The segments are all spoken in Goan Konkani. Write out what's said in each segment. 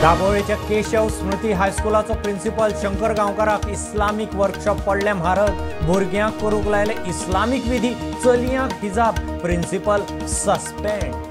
दाबोळेच्या केशव स्मृती हायस्कुलाचो प्रिन्सिपल शंकर गांवकाराक इस्लामीक वर्कशॉप पडले म्हारग, भुरग्यांक करूंक लायले इस्लामीक विधी, चलयांक हिजाब, प्रिन्सिपल सस्पेंड।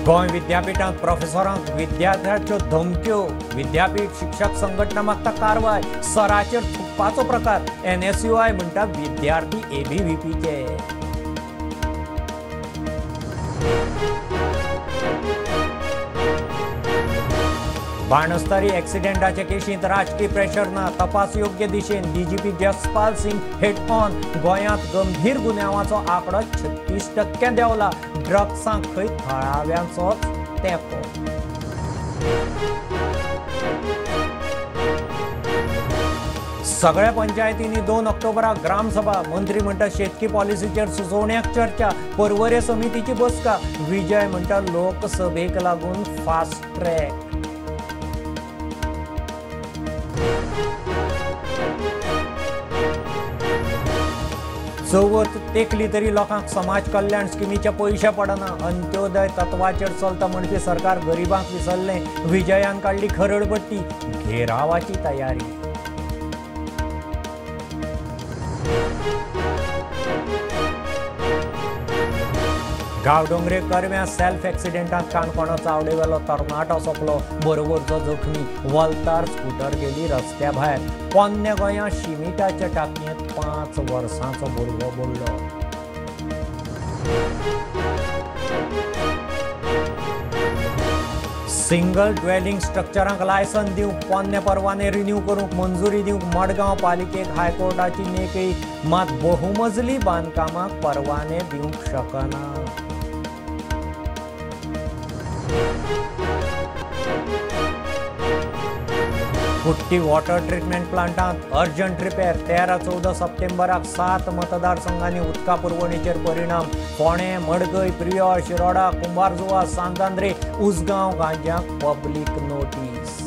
गोंय विद्यापीठांत प्रोफेसरांक विद्यार्थ्यांच्यो धमक्यो, विद्यापीठ शिक्षक संघटना मागता कारवाय, सराचेर थुकपाचो प्रकार, एनएसयूआय म्हणटा विद्यार्थी एबीव्हीपीचे। बाणस्तारी एक्सिडेंटाचे केशींत राजकी प्रेशर ना, तपास योग्य दिशेन, DGP Jaspal Singh head on. गोंयांत गंभीर गुन्यांवाचो आंकडो 36% देंवला, ड्रग्सांक खंय थळाव्यांचोच तेंको। सगळ्या पंचायतींनी 2 ऑक्टोबराक ग्रामसभा, मंत्री म्हणटा शेतकी पॉलिसीचेर सुचोवण्याक चर्चा, पर्वरे समितीची बसका, विजय म्हणटा लोकसभेक लागून फास्ट ट्रॅक। चवथ तेकली तरी लोकांक समाज कल्याण स्किमीचे पयशे पडना, अंत्योदय तत्वाचेर चलता म्हणपी सरकार गरिबांक विसरलें, विजयान काडली खरडपट्टी, घेरावाची तयारी। गांवडोंगरे करव्या सेल्फ एक्सिडेंटांत काणकोणा चावडेवेलो तरणाटो सोंपलो, बरोबरचो जखमी, वल्तार स्कूटर गेली रस्त्या भायर। पोन्ने गोंया शिमिटाच्या टाकयेंत 5 वर्सांचो भुरगो बुडलो। सिंगल ड्वेलिंग स्ट्रक्चरांक लायसन दिवंक, पोन्ने परवाने रिन्यू करूंक मंजुरी दिवंक मडगांव पालिकेक हायकोर्टाची मेकळी, मात बहुमजली बांदकामाक परवाने दिवंक शकना। कुट्टी वॉटर ट्रिटमेंट प्लांटांत अर्जंट रिपेर, 13-14 सप्टेंबराक 7 मतदारसंघांनी उदका पुरवणेचेर परिणाम, फोंडें, मडकय, प्रियोळ, शिरोडा, कुंभारजुआ, सांतांद्रे, उसगांव गांज्यांक पब्लीक नोटीस।